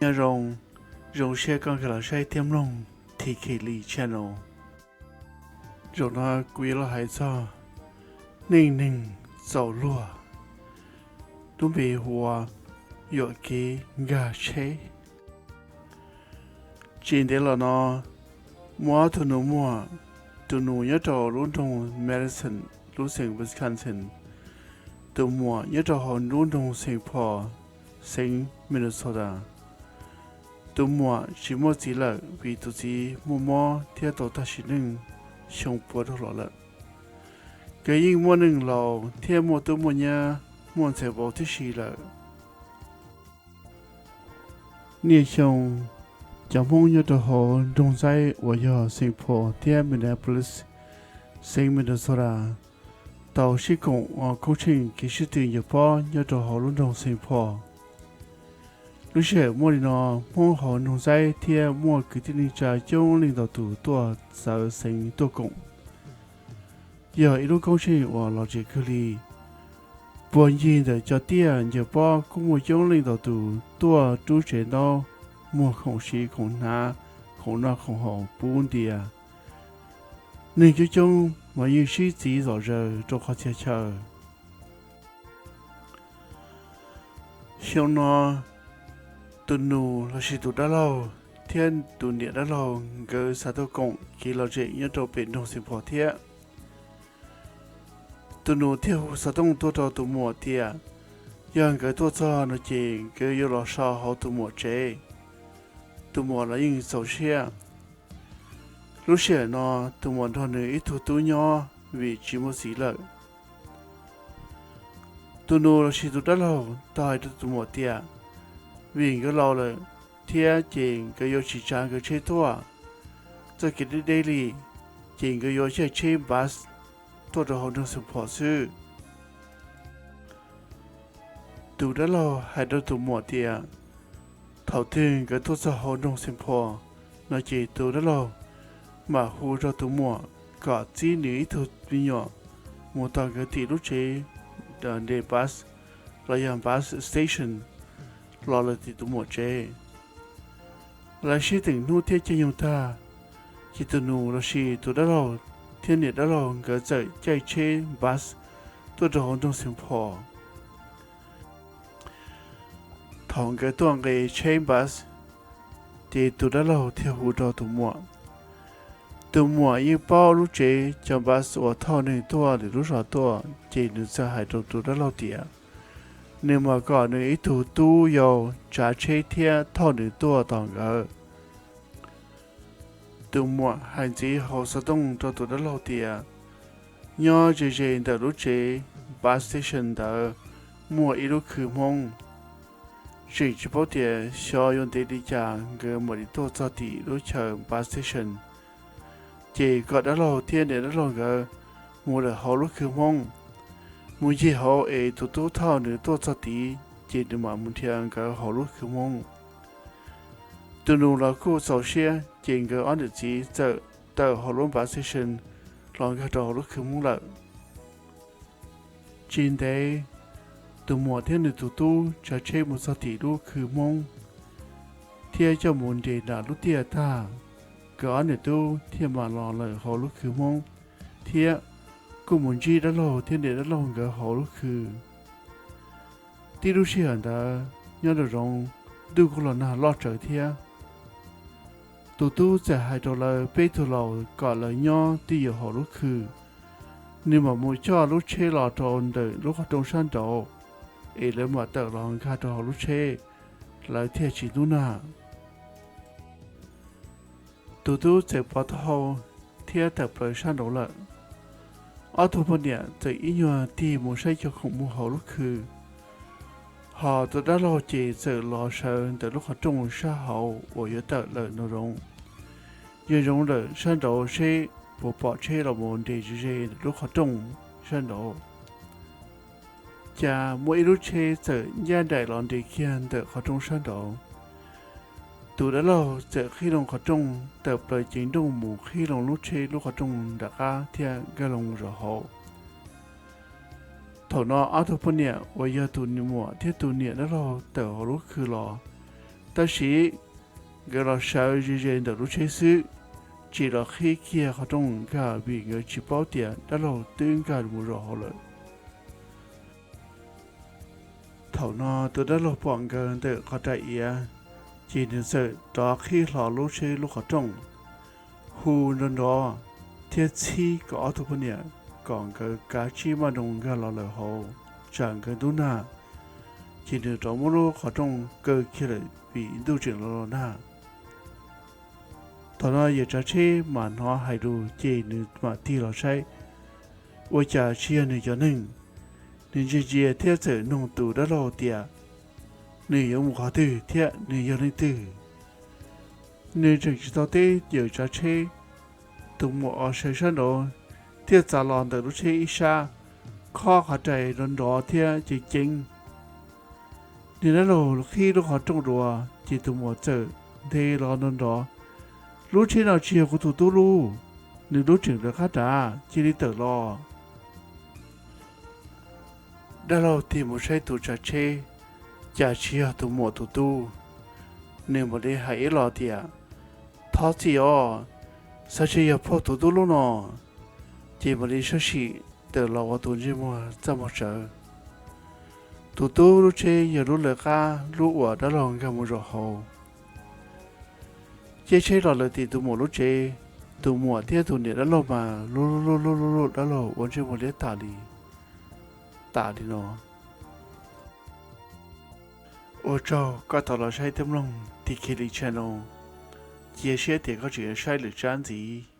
Nyob zoo, zoo siab koj nkag los saib thiab mloog T K Lee Channel. Zaum no kuv yuav los hais txog neej neeg txaus luag, lub npe hu ua yuam kev nkag tsheb. Tsis ntev los no, muaj ob tug nus muag, tus nus nyob rau lub nroog Madison, lub xeev Wisconsin, tus muam nyob rau hauv lub nroog Saint Paul, xeev Minnesota. Tus muam tsis muaj txiv lawm vim tus txiv muaj mob thiab tau tag sim neej xyoo pua dhau los lawm. Nkawd yeej muaj neej laus thiab muaj tub muaj nyab, muaj ntxhais vauv tib si lawm. Niaj xyoo, cov Hmoob nyob rau hauv nroog Ntxaib uas yog Saint Paul thiab Minneapolis, xeev Minnesota, tau sib koom ua koob tsheej kev sib tw ncaws pob nyob rau hauv lub nroog Saint Paul. Lub sij hawm muaj li no, Hmoob hauv nroog Ntxaib thiab muaj kwv tij neej tsa coob leej ntau tus tuaj txawv xeev tuaj koom. Yog ib lub koob tsheej uas lom zem kawg li. Puag ncig ntawm cov tiaj ncaws pob kuj muaj coob leej ntau tus tuaj rub tsev ntaub, muag khoom siv khoom hnav, khoom noj khoom haus pub ntias. Neeg coob coob mas yeej sib txiv zom zaws rau qhov txhia chaw. Xyoo no, tus nus lossis tus dab laug thiab tus niam dab laug nkawd xav tuaj koom kev lom zem nyob rau pem nroog Saint Paul thiab. Tus nus thiaj hu xov tooj tuaj rau tus muam tias yog nkawd tuaj txog no ces nkawd yuav los so hauv tus muam tsev. Tus muam los yeej txaus siab. Lub sij hawm no tus muam nrog nws ib tug tub nyob vim tsis muaj txiv lawm. Tus nus lossis tus dab laug tau hais rau tus muam tias vim nkawd laus lawm thiab ces nkawd yuav tsis tsav nkawd tsheb tuaj. Txoj kev deb deb li, ces nkawd yuav caij tsheb bus tuaj rau hauv nroog Saint Paul xwb. Tus dab laug hais rau tus muam tias thaum twg nkawd tuaj txog hauv nroog Saint Paul no ces tus dab laug mam hu rau tus muam kom txib nws ib tug me nyuam mus tom nkawd tim lub tsev nres bus los yog bus station los lawm tim tus muam tsev. Lawv sib teem hnub thiab caij nyoog tag, ces tus nus lossis tus dab laug thiab niam dab laug nkawd txawm caij tsheb bus tuaj rau hauv nroog Saint Paul. Thaum nkawd tuaj nqis tsheb bus, ces tus dab laug thiaj hu rau tus muam. Tus muam yeej paub lub tsev cov bus uas thauj neeg tuaj lwm lub zos tuaj, ces nws txawm hais rau tus dab laug tias nws mam kom nws ib tug tub yau tsav tsheb thiab thauj nws tuaj tos nkawd. Tus muam hais ntxiv hauv xov tooj rau tus dab laug tias nyob ze ze ntawm lub tsev bus station ntawd muaj ib lub khw Hmoob. Tseem tsis paub tias xyov yuav ntev li cas nkawd mam li tuaj txog tim lub chaw bus station. Ces kom dab laug thiab niam dab laug nkawd mus lawm hauv lub khw Hmoob, mus ncig hauv es tus tub thauj nws tuaj txog tid ces nws mam mus nrhiav nkawd hauv lub khw Hmoob. Tus nus los kuj txaus siab, ces nkawd ob niam txiv txawm tawm hauv lub bus station los nkag rau hauv lub khw Hmoob lawm. Tsis ntev, tus muam thiab nws tus tub tsav tsheb mus txog tim lub khw Hmoob thiab coj mus nres nram lub tiaj tag, nkawd ob niam tub thiaj mam los lawm hauv lub khw Hmoob thiab kuj mus ntsib dab laug thiab niam dab laug nkawd hauv lub khw. Tib lub sij hawm ntawd nyob nraum zoov, ntuj kuj los nag loj tsawv thiab. Tus tub txawm hais rau lawv peb tug laus kom lawv nyob twj ywm hauv lub khw, nws mam mus coj lub tsheb los rau ntawm lub qhov rooj sab nraud, es lawv mam tawm los nkag rau hauv lub tsheb, lawv thiaj tsis ntub nag. Tus tub txawm pov taub hau thiab tawm plaws sab nraud lawm. Ob tug poj niam txawm ib nyuag tig mus saib cov khoom mus hauv lub khw, hos tus dab laug ces txawm los sawv ntawm lub qhov rooj sab hauv uas yuav tawm lawm nraum zoov. Yog zoov lawm sab nraud seb puas pom tsheb los mus nres ze ze ntawm lub qhov rooj sab nraud. Cas muaj ib lub tsheb txawm ncaj nraim los nres kiag ntawm qhov rooj sab nraud. Tus dab laug txawm qhib loo qhov rooj tawm plaws ceev nrooj mus qhib loo lub tsheb lub qhov rooj nram qab thiab nkag loo zaum hauv. Thaum no ob tug poj niam uas yog tus muam thiab tus niam dab laug tawm hauv lub khw los, Tab sis nkawd los sawv ze ze ntawm lub tsheb xwb, tsis los qhib kiag qhov rooj nkag vim nkawd tsis paub tias dab laug twb nkag mus zaum hauv lawm. Thaum no tus dab laug pom nkawd ntawm qhov rais iav, ces nws txawm rov qhib hlo lub tsheb lub qhov rooj, hu nrov nrov thiab txhib kom ob tug poj niam kom nkawd kav tsij maj nroos nkag los lawm hauv, tsam nkawd ntub nag. Ces nws rov muab lub qhov rooj kaw kiag lawm vim ntuj tseem los los nag. Thaum no yawm tsav tsheb mam hnov hais lus ces nws mam tig los saib ua cas tsis yog nws cov neeg. Nws ntsia ntsia thiab txawm nug tus dab laug tias nws yuav mus qhov twg thiab nws yog leej twg. Nws tseem tsis tau teb yawm tsav tsheb, tus muam uas sawv sab nraud thiaj txav los ntawm lub tsheb ib sab, khob qhov rais nrov nrov thiab ceev ceev. Nws dab laug qhib lub qhov rooj dua ces tus muam txawm nte los nrov nrov, lub tsheb no tsis yog kuv tus tub lub, nws lub tseem lawv qab nrad, cia li tawm los. Dab laug tig mus saib tus tsav tsheb, cas tsis yog tus muam tus tub. Nws mam li hais ib los tias thov txim os, xav tias yog phauj tus tub lub no. Ces mam li sab sim tawm los ua tus ntsej muag txaj muag tsawv. Tus tub lub tsheb yog lub lawv qab lub uas dab laug nkag mus zaum hauv. Caij tsheb los lawm tim tus muam lub tsev, tus muam thiab tus niam dab laug mas luj luj luj luj dab laug ua ntsej muag liab tas li, tas li no. Ua tsaug koj tau los saib thiab mloog Tikili channel. Cia siab tias koj tseem yuav saib lwm tsab ntxiv.